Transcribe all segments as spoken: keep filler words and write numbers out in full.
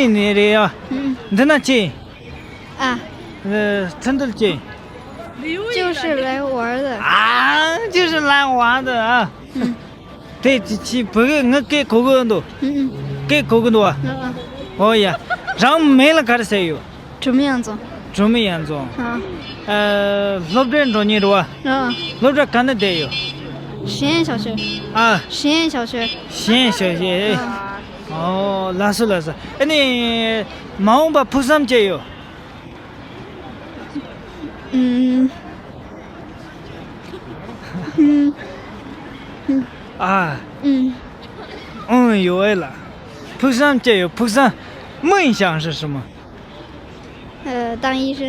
ནས་རེད་ཡ། ཨུམ། འདི་ན་ཅི། ཨ། ཨ། ཁྲིན་ཏུལ་ཅི། 就是来玩儿的。 ཨ། 就是来玩儿的 ཨ། ཨུམ། དེ་ཅི་ཅི་བོད་སྐད་ངའི་སྐད་གོ་གི་འདུག་ཨུམ་ཨུམ། སྐད་གོ་གི་འདུག་ཨ། ཨ་ཨ། ཨོ་ཡ། རང་མིང་ལ་ག་རེ་ཟེར་ཡོད། 竹木洋总。 竹木洋总། ཨ། ཨ། སློབ་གྲྭར་འགྲོ་མཁན་རེད་བ། ཨ། སློབ་གྲྭ་ག་ནས་བསྡད་ཡོད། 实验小学。 ཨ། 实验小学。 实验小学。 ཨ། ཨོ། ལགས་སོ་ལགས་སོ། ཨ་ནི། མ་འོངས་པ་ཕུགས་བསམ་ཅི་ཡོད། ཨུམ། ཨུམ། ཨ། ཨུམ། ཨུམ་ཡོད་ཨེ་ལ། ཕུགས་བསམ་ཅི་ཡོད། ཕུགས་བསམ། 梦想是什么？ 呃，当医生。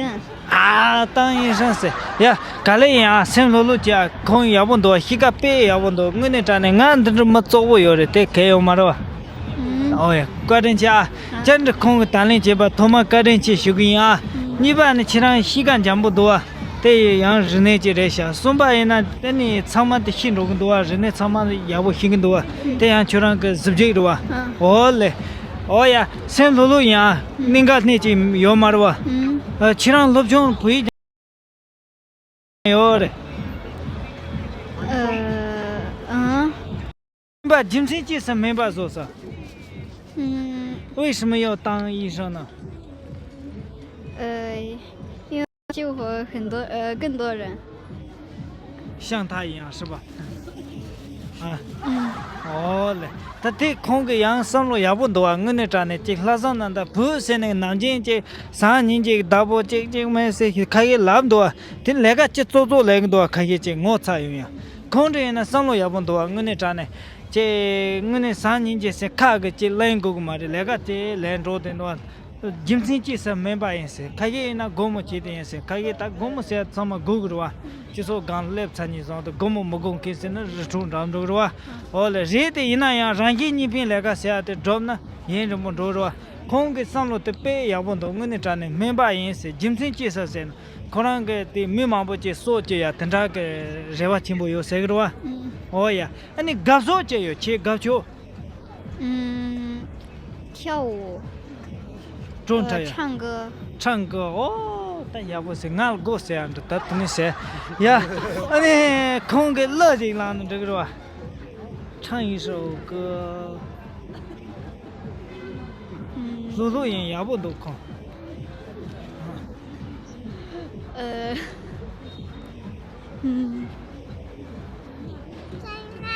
ཨ། 当医生 ཟེར་ཡ། ག་ལེ་ཡིན་ཨ། སེམས་ལྷོད་ལྷོད་བྱས་ཨ། ཁོང་ཡག་པོ་འདུག་ཨ། གཤིས་ཀ་དཔེ་ཡག་པོ་འདུག་དངོས་གནས་དྲང་གནས་ང་འདི་འདྲ་མི་བཙོག་པོ་ཡོད་རེད། དེ་གལ་ཡོད་མ་རེད་བ། ཨུམ། ཨོ་ཡ། བཀའ་དྲིན་ཆེ་ཨ། ཨ། བཅར་འདྲི་ཁོང་གིས་དང་ལེན་བྱས་པ་ཐོག་མ་བཀའ་དྲིན་ཆེ་ཞུ་གི་ཡིན་ཨ། ཨུམ། གཉིས་པ་ནི་ཁྱེད་རང་གཤིས་ཀ་འཇམ་པོ་འདུག་ཨ། དེ་ཡང་རིག་གནས་ཅིག་རེད་ཤག་གསུམ་པ་ཡིན་ན་དེ་ནི་ཚང་མ་དེ་ཤི་འགྲོ་གི་འདུག་ཨ། རིག་གནས་ཚང་མ་ཡག་པོ་ཤེས་ཀྱི་འདུག་ཨ། དེ་ཡང་ཁྱོད་རང་གི་གཟི་བརྗིད་རེད་བ། ཨ། ཨོ་ལེ། ཨོ་ཡ། སེམས་ལྷོད་ལྷོད་ཡིན་ཨ། གནད་འགག་སྣེ་གཅིག་ཡོད་མ་རེད་བ། ཨུམ། ཨ། ཁྱེད་རང་སློབ་སྦྱོང་བོད་ཡིག་ཡོད་རེད། ཨ། ཨང་། སྨན་པ་རྒྱུ་མཚན་ཅི་ཟེར་སྨན་པ་བཟོས་ས། ཨུམ། 为什么要当医生呢？ 呃，因为救活很多，呃，更多人。 ཤང་ཐ་ཡིན་ཡང་སྲིད་པ། ཨ། ཨུམ། ཨོ་ལེ། ད་དེ་ཁོང་གི་ཡང་བསམ་བློ་ཡག་པོ་འདུག་བ། དངོས་གནས་དྲང་གནས་ཅིག་ལྷག་བསམ་རྣམ་དག་བོད་ཟེར་ནས་ནམ་རྒྱུན་ཅིག་སང་ཉིན་ཅིག་བདག་པོ་ཅིག་ཅིག་མེད་ཟེར་ཁ་ཤས་ལབ་འདུག་བ། དེ་ལས་ཀ་ཅི་ཙོག་ཙོག་ལས་ཀྱི་འདུག་བ། ཁ་ཤས་ཅིག་ངོ་ཚ་ཡོང་ཡ། ཁོང་འདྲ་ཡིན་ན་བསམ་བློ་ཡག་པོ་འདུག་བ། དངོས་གནས་དྲང་གནས་ཅིག་དངོས་གནས་སང་ཉིན་ཅིག་ཟེར་ཁ་གི་ཅིག་ལེན་དགོས་ཀྱི་མ་རེད། ལས་ཀ་དེ་ལས་འགྲོ་དེ་འདུག་བ། རྒྱུ་མཚན་ཅི་ཟེར་སྨན་པ་ཡིན་ཟེར། ཁ་ཤས་ཡིན་ན་སྒོར་མོ་བྱེད་དེ་ཡིན་ཟེར། ཁ་ཤས་ད་སྒོར་མོ་ཟེར་ཚང་མ་དགོས་ཀྱི་རེད་བ། སྤྱི་ཚོགས་སྒང་སླེབས་ཚར་ནས་བཟུང་སྟེ་སྒོར་མོ་མི་དགོས་མཁན་ཟེར་ན་རི་ཁྲོད་འགྲམ་འགྲོ་གི་རེད་བ། ཨོ་ལེ། རེད་དེ་ཡིན་ན་ཡང་རང་གཞན་གཉིས་ཕན་ལས་ཀ་ཟེར་ཡ་དེ་སྒྲུབ་ན་ཡུན་རིང་པོ་འགྲོ་རེད་བ། ཁོང་གི་བསམ་བློ་དེ་དཔེ་ཡག་པོ་འདུག་དངོས་གནས་དྲང་གནས་སྨན་པ་ཡིན་ཟེར། རྒྱུ་མཚན་ཅི་ཟེར་ཟེར་ན་ཁོ་རང་གི་དེ་མི་མང་པོ་ཅིག་སྲོག་སྐྱོབ་ཡ་དེ་འདྲ་གི་རེ་བ་ཆེན་པོ་ཡོད་ཟེར་གི་རེད་བ། ཨུམ། ཨོ་ཡ། ཨ་ནི་དགའ་ཕྱོགས་ཅི་ཡོད། ཁྱེད་དགའ་ཕྱོགས། 嗯，跳舞。 སྤྲོ་འདྲ་ཡ། 唱歌。 唱歌。 ཨོ། ད་ཡག་པོ་ཟེར། ང་ལ་སྒོ་ཟེར་ཡ་འདྲ། ད་དེ་ནས་ཟེར་ཡ། ཨ་ནི་ཁོང་གི་གླུ་ཅིག་བླངས་ན་འགྲིག་གི་རེད་བ། 唱一首歌。 ལྷོད་ལྷོད་ཡིན། ཡག་པོ་འདུག་ཁོང་། 呃，嗯。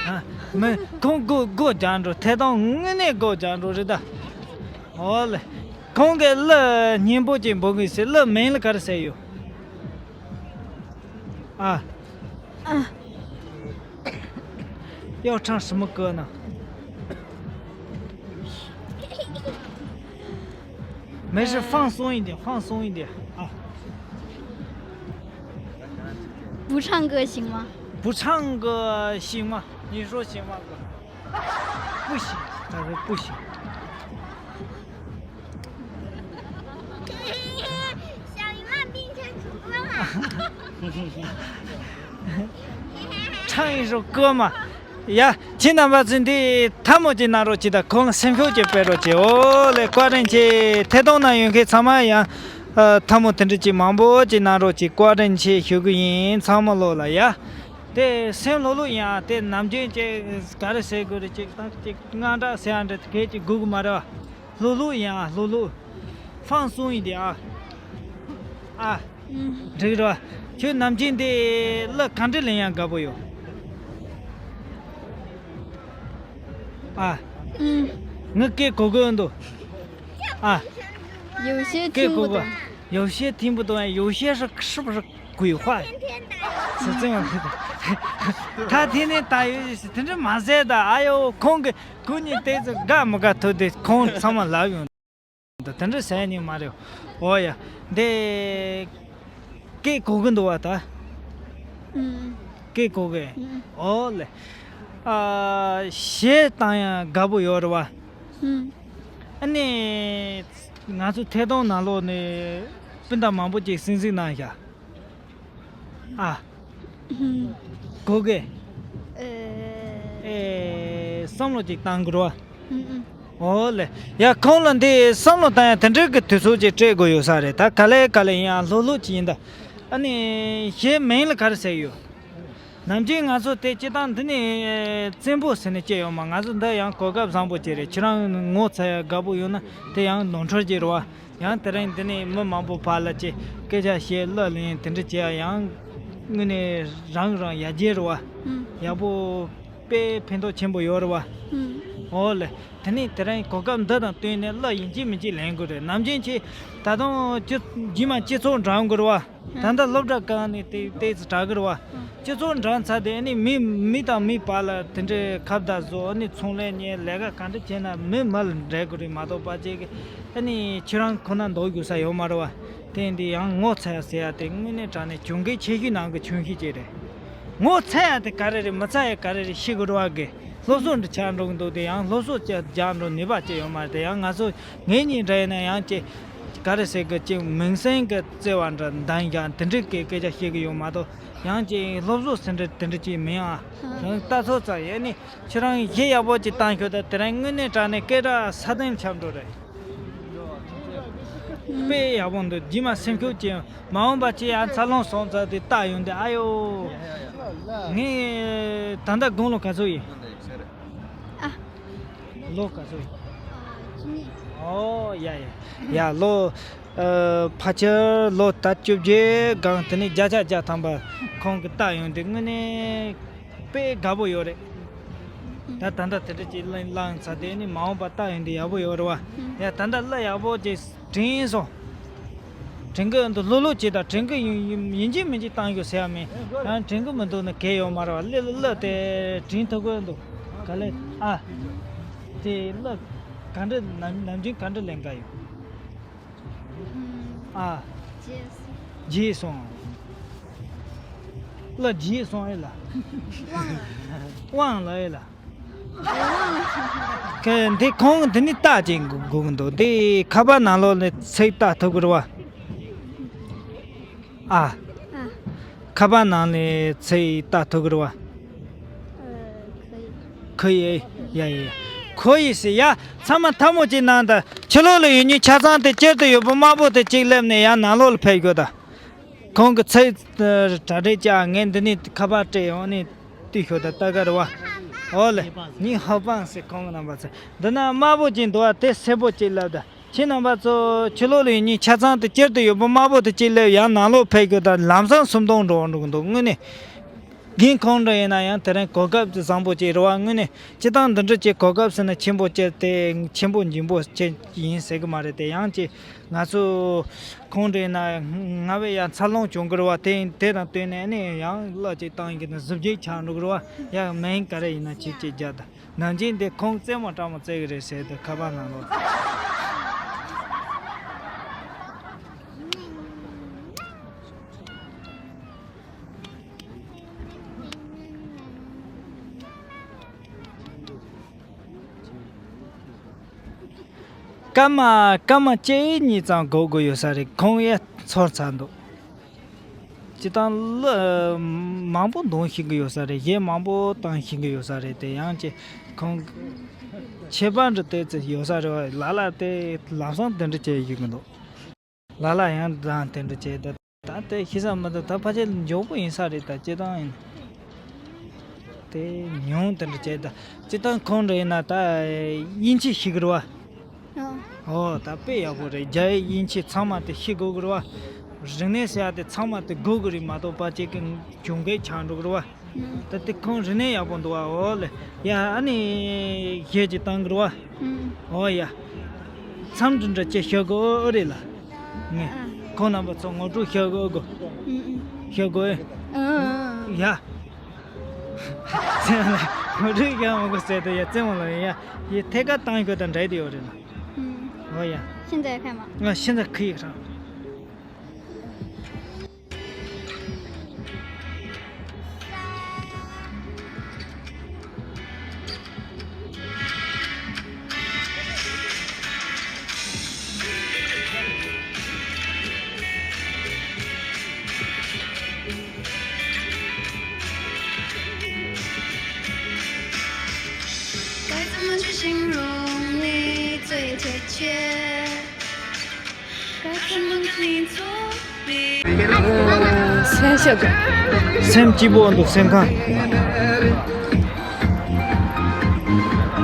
ཨ། མི་ཁོང་སྒོ་སྒོ་རྒྱག་འགྲོ། ཐད་གཏོང་དངོས་གནས་སྒོ་རྒྱག་འགྲོ་རེད་ད། ཨོ་ལེ། ཁོང་གི་གླུ་སྙན་པོ་ཅིག་འབུལ་གི་ཟེར། གླུ་མིང་ལ་ག་རེ་ཟེར་ཡོད། ཨ། ཨ། 要唱什么歌呢？没事，放松一点，放松一点啊。 不唱歌行吗？ 不唱歌行吗？你说行吗，哥？不行，他说不行。 小姨妈变成主播了。 唱一首歌嘛。 ཡ། ཁྱེད་རྣམ་པ་ཚོས་འདི་ཐལ་མོ་ཅིག་གནང་རོགས་གྱིས་དང་། ཁོང་ལ་སེམས་ཤུགས་ཅིག་སྤེལ་རོགས་གྱིས། ཨོ་ལེ། བཀའ་དྲིན་ཆེ། ཐད་གཏོང་ནང་ཡོད་མཁན་ཚང་མ་ཡང་། ཨ། ཐལ་མོ་དེ་འདྲ་ཅིག་མང་པོ་ཅིག་གནང་རོགས་གྱིས། བཀའ་དྲིན་ཆེ་ཞུ་གི་ཡིན། ཚང་མ་ལོག་ལ་ཡ། དེ་སེམས་ལྷོད་ལྷོད་ཡིན་ཨ། དེ་ནམ་རྒྱུན་ཅིག་ག་རེ་ཟེར་དགོས་རེད། ཅིག་ད་ཅིག་དངངས་སྐྲག་ཟེར་ཡ་འདྲ་དེ་གས་ཅིག་དགོས་ཀྱི་མ་རེད་བ། ལྷོད་ལྷོད་ཡིན་ཨ། ལྷོད་ལྷོད། 放松一点啊。 ཨ། ཨུམ། འགྲིག་ར། ཁྱོད་ནམ་རྒྱུན་དེ་གླུ་ག་འདྲ་ལེན་ཡང་དགའ་པོ་ཡོད། ཨ། ཨུམ། ངའི་སྐད་གོ་གི་འདུག་ཨ། 有些听不懂。 སྐད་གོ་གི། 有些听不懂，有些是是不是鬼话呀？是这样的。他天天打游戏， དེ་འདྲ་མ་ཟེར་ད། ཨ་ཡོ། ཁོང་གི་ཁོ་གཉིས་དེ་ཚོ་དགའ་མི་དགའ་ཐུག་དེ་ཁོང་ཚང་མ་ལབ་ཡོང་། དེ་འདྲ་ཟེར་ནི་མ་རེད། འོ་ཡ། འདི་སྐད་གོ་གི་འདུག་བ་ད། ཨུམ། སྐད་གོ་གི། ཨུམ། འོ་ལེ། ཨ། གཞས་བཏང་ཡང་དགའ་པོ་ཡོད་རེད་བ། ཨུམ། ཨ་ནི་ང་ཚོ་ཐད་གཏོང་ནང་ལོགས་ནས་སྤུན་ཟླ་མང་པོ་ཅིག་སེམས་གཟིགས་གནང་ཤག་ཨ། ཧུམ། གོ་གི། ཨེ། ཨེ། བསམ་བློ་ཅིག་བཏང་དགོས་རེད་བ། ཧུམ་ཧུམ། ཨོ་ལེ། ཡ་ཁོང་ལ་འདི་བསམ་བློ་བཏང་ཡ་དེ་འདྲའི་གི་དུས་ཚོད་ཅིག་སྤྲད་དགོས་ཡོད་ས་རེད། ད་ག་ལེ་ག་ལེ་ཡིན་ཡང་ལྷོད་ལྷོད་ཅིག་ཡིན་ད། ཨ་ནི་གཞས་མིང་ལ་ག་རེ་ཟེར་ཡོད། ནམ་རྒྱུན་ང་ཚོ་དེ་སྤྱི་བཏང་འདི་ནས་བཙན་པོ་ཟེར་ནས་སྐྱེ་ཡོད་མ། ང་ཚོ་འདི་ཡང་གོ་སྐབས་བཟང་པོ་ཅིག་རེད། ཁྱེད་རང་ངོ་ཚ་ཡ་དགའ་པོ་ཡོད་ན་དེ་ཡང་ནོར་འཁྲུལ་ཅིག་རེད་བ། ཡང་དེ་རིང་འདི་ནས་མི་མང་པོ་ཕར་ལ་ཅིག་སྐད་ཆ་བཤད་གླུ་ལེན་དེ་འདྲ་བྱེད་ཡ་ཡང་དངོས་གནས་རང་རང་ཡར་རྒྱས་རེད་བ། ཡག་པོ་དཔེ་ཕན་ཐོགས་ཆེན་པོ་ཡོད་རེད་བ། ཨོ་ལེ། དེ་ནས་དེ་རིང་གོ་སྐབས་འདི་དང་བསྟུན་ནས་གླུ་ཡིན་གཅིག་མིན་གཅིག་ལེན་དགོས་རེད། ནམ་རྒྱུན་ཁྱེད་ད་དུང་སྤྱི་རྗེས་མ་སྤྱི་ཚོགས་འགྲམ་དགོས་རེད་བ། ད་ལྟ་སློབ་གྲྭ་སྒང་ནས་ཏོག་ཙམ་དྲག་གི་རེད་བ། སྤྱི་ཚོགས་འགྲམ་ཚར་དུས་ཨ་ནི་མི་མི་དང་མི་བར་ལ་དེ་འདྲའི་ཁ་བརྡ་བཟོ། ཨ་ནི་ཚོང་ལས་གཉེར། ལས་ཀ་ག་འདྲ་བྱས་ན་མི་མི་ལ་འབྲེལ་དགོས་རེད་མ་གཏོགས་ཕལ་ཆེར་གི་ཨ་ནི་ཁྱེད་རང་ཁོ་ན་འདུག་དགོས་ས་ཡོད་མ་རེད་བ། དེ་འདི་ཡང་ངོ་ཚ་ཡ་ཟེར་ཡ་དེ་དངོས་གནས་དྲང་གནས་གྱོང་གུན་ཆེ་ཤོས་ནང་གི་ཆུང་ཤོས་ཅིག་རེད། ངོ་ཚ་ཡ་དེ་ག་རེ་རེད། མི་ཚ་ཡ་ག་རེ་རེད་ཤེས་དགོས་རེད་བ། གི་སློབ་གསོ་འདྲ་ཆགས་འགྲོ་གི་འདུག་དེ་ཡང་སློབ་གསོ་ཅིག་རྒྱག་འགྲོ་ནུས་པ་ཅིག་ཡོད་མ་རེད། དེ་ཡང་ང་ཚོ་ངེད་གཉིས་འདྲ་ཡིན་ན་ཡང་ཅིག་ག་རེ་ཟེར་གི་ཅིག་མིང་སྲིང་གི་བརྩེ་བ་འདྲ་འདང་རྒྱག་དེ་འདྲའི་སྐད་སྐད་ཆ་བཤད་གི་ཡོད་མ་གཏོགས་ཡང་ཅིག་སློབ་གསོ་ཟེར་འདྲ་དེ་འདྲ་ཅིག་མིན་ཨ། རང་ལྟ་ཚོད་ཙམ་ཡིན་ནི་ཁྱེད་རང་གཞས་ཡག་པོ་ཅིག་བཏང་ཤོག་ད་དེ་རིང་དངོས་གནས་དྲང་གནས་སྐད་གྲགས་ས་སྟེང་ཁྱབ་འགྲོ་རེད། དཔེ་ཡག་པོ་འདུག་རྗེས་མ་སེམས་ཤུགས་ཅན། མ་འོངས་པ་ཅིག་ཡང་འཚར་ལོངས་སོང་ཙང་དེ་བལྟ་ཡོང་དུས་ཨ་ཡོ། ངས་ད་ལྟ་དགུང་ལོ་ག་ཚོད་ཡིན། ཨ། ལོ་ག་ཚོད་ཡིན། ཨོ་ཡ་ཡ་ཡ་ལོ། ཨ། ཕལ་ཆེར་ལོ་ད་བཅོ་བརྒྱད་སྒང་དེ་ནས་བརྒྱ་ཆ་བརྒྱ་ཐམ་པ་ཁོང་གི་བལྟ་ཡོང་དུས་དངོས་གནས་དཔེ་དགའ་པོ་ཡོད་རེད། ད་ད་ལྟ་དེ་འདྲ་ཅིག་བླངས་བླངས་ཚར་དེ་ནི་མ་འོངས་པ་བལྟ་ཡོང་དུས་ཡག་པོ་ཡོད་རེད་བ། ཡ་ད་ལྟ་གླུ་ཡག་པོ་ཅིག་དྲན་སོང་། དྲན་གི་འདུག་ལྷོད་ལྷོད་བྱེད་དང་དྲན་གི་ཡིན་ཡིན་ཡིན་གཅིག་མིན་གཅིག་བཏང་རྒྱུ་ཟེར་ཡ་མེད། ཡང་དྲན་གི་མི་འདུག་ན་གལ་ཡོད་མ་རེད་བ། གླུ་གླུ་དེ་དྲན་ཐུབ་གི་འདུག་ག་ལེ་ཨ། དེ་གླུ་ག་འདྲ་ནམ་ནམ་རྒྱུན་ག་འདྲ་ལེན་ག་ཡོད། ཨ། བརྗེད་སོང་། བརྗེད་སོང་། གླུ་བརྗེད་སོང་ཨེ་ལ། དབང་ལ་ཨེ་ལ། ཁ་འདི་ཁོང་འདི་ནི་རྟགས་ཅན་དགོས་ཀྱི་འདུག་འདི་ཁ་པར་ནང་ལོགས་ནས་ཚིག་ལྟ་ཐུབ་ཀྱི་རེད་བ། ཨ། ཨ། ཁ་པར་ནང་ནས་ཚིག་ལྟ་ཐུབ་ཀྱི་རེད་བ། ཨ། 可以། 可以། ཡ་ཡ་ཡ། 可以 ཟེར་ཡ། ཚང་མ་ཐལ་མོ་གཅིག་གནང་དང་། ཕྱི་ལོགས་ལ་ཡོད་མཁན་ཆ་ཚང་དེ་སྤྱིར་དུ་ཡོད་པོ་དམར་པོ་དེ་གཅིག་སླེབས་ནས་ཡང་ནང་ལོགས་ལ་ཕེབས་དགོས་དང་། ཁོང་གི་ཚིག་གྲ་སྒྲིག་བྱ། ངས་འདི་ནས་ཁ་པར་སྤྲད་ཡོང་ནས་ལྟོས་ཤོག་དང་ལྟ་ག་རེད་བ། ཨོ་ལེ། 你好棒 ཟེར། ཁོང་གི་རྣམ་པ་ཚོ་འདི་ན་དམར་པོ་གཅིག་འདུག་བ། དེ་སེར་པོ་གཅིག་སླེབས་དང་། ཁྱེད་རྣམ་པ་ཚོ་ཕྱི་ལོགས་ལ་ཡོད་མཁན་ཆ་ཚང་དེ་སྤྱིར་དུ་ཡོད་པོ་དམར་པོ་དེ་གཅིག་སླེབས། ཡང་ནང་ལོགས་ཕེབས་དགོས་དང་། ལམ་སང་སུམ་སྟོང་འགྲོ་འགྲོ་གི་འདུག་དངོས་གནས། རྒན་ཁོང་འདྲ་ཡིན་ན་ཡང་དེ་རིང་གོ་སྐབས་བཟང་པོ་ཅིག་རེད་བ། དངོས་གནས་སྤྱིར་བཏང་འདི་འདྲ་ཅིག་གོ་སྐབས་ཟེར་ན་ཆེན་པོ་ཅིག་དེ་ཆེན་པོ་འཇིགས་པོ་ཅིག་ཡིན་ཟེར་གི་མ་རེད་དེ། ཡང་ཅིག་ང་ཚོ་ཁོང་འདྲ་ཡིན་ན་སྔ་བས་ཡང་འཚར་ལོངས་བྱུང་གི་རེད་བ། དེ་དེ་དང་བསྟུན་ནས་ནི་ཡང་གླུ་ཅིག་བཏང་ཡིན་གི་ན་གཟི་བརྗིད་ཆགས་འགྲོ་གི་རེད་བ། ཡང་མིང་ག་རེ་ཡིན་ན་ཅིག་ཅིག་རྒྱག་དང་། ནམ་རྒྱུན་འདི་ཁོང་རྩེད་མོ་སྤྲ་མོ་རྩེ་གི་རེད་ཟེར་དུས་ཁ་པར་ནང་ལོགས། སྐར་མ་སྐར་མ་གཅིག་གཉིས་ཙམ་སྒུག་དགོས་ཡོད་ས་རེད། ཁོང་ཡ་ཚོར་ཚར་འདུག་སྤྱིར་བཏང་གླུ་མང་པོ་འདོན་ཤེས་ཀྱི་ཡོད་ས་རེད། གཞས་མང་པོ་བཏང་ཤེས་ཀྱི་ཡོད་ས་རེད་དེ། ཡང་ཅིག་ཁོང་ཁྱད་པར་འདྲ་ཏོག་ཙམ་ཡོད་ས་རེད་བ། ལ་ལ་དེ་ལམ་སང་དེ་འདྲ་བྱས་ཡོང་གི་འདུག་ལ་ལ་ཡང་འདང་དེ་འདྲ་བྱས། ད་ད་དེ་ཤེས་ས་མི་འདུག་ད་ཕལ་ཆེར་མགྱོགས་པོ་ཡིན་ས་རེད། ད་སྤྱིར་བཏང་ཡིན་དེ་ཉུང་དེ་འདྲ་བྱས། ད་སྤྱིར་བཏང་ཁོང་འདྲ་ཡིན་ན་ད་དབྱིན་ཇི་ཤེས་ཀྱི་རེད་བ། ཨོ། ཨོ་ད་དཔེ་ཡག་པོ་རེད། རྒྱ་ཡིག་དབྱིན་ཇི་ཚང་མ་དེ་ཤེས་དགོས་ཀྱི་རེད་བ། རིག་གནས་ཟེར་ཡ་དེ་ཚང་མ་དེ་དགོས་ཀྱི་རེད་མ་གཏོགས་ཕལ་ཆེར་གི་གྱོང་གུན་ཆགས་འགྲོ་གི་རེད་བ། ད་དེ་ཁོང་རིག་གནས་ཡག་པོ་འདུག་བ། ཨོ་ལེ། ཡ་ཨ་ནི་གཞས་ཅིག་བཏང་གི་རེད་བ། ཨོ་ཡ། མཚམས་འདི་འདྲ་ཅིག་ཤོད་དགོས་ཨོ་རེད་ལ། ངས་ཁོང་རྣམ་པ་ཚོ་ངོ་སྤྲོད་ཤོད་དགོས་དགོས། ཤོད་དགོས་ཨེ། ཡ། ཚེ་ལ་ངོ་སྤྲོད་ཤོད་མ་དགོས་ཟེར་དུས་ཡ་རྩེད་མོ་ལ་ཡ་ཡི་ཐད་ཀར་བཏང་ཤོད་དང་འདྲ་དེ་ཡོད་རེད་ལ། ཨོ་ཡ། 现在开吗？ ང་现在可以上。སེམས་ཤོག་སེམས་སྐྱིད་པོ་འདུག་སེམས་ཁམས།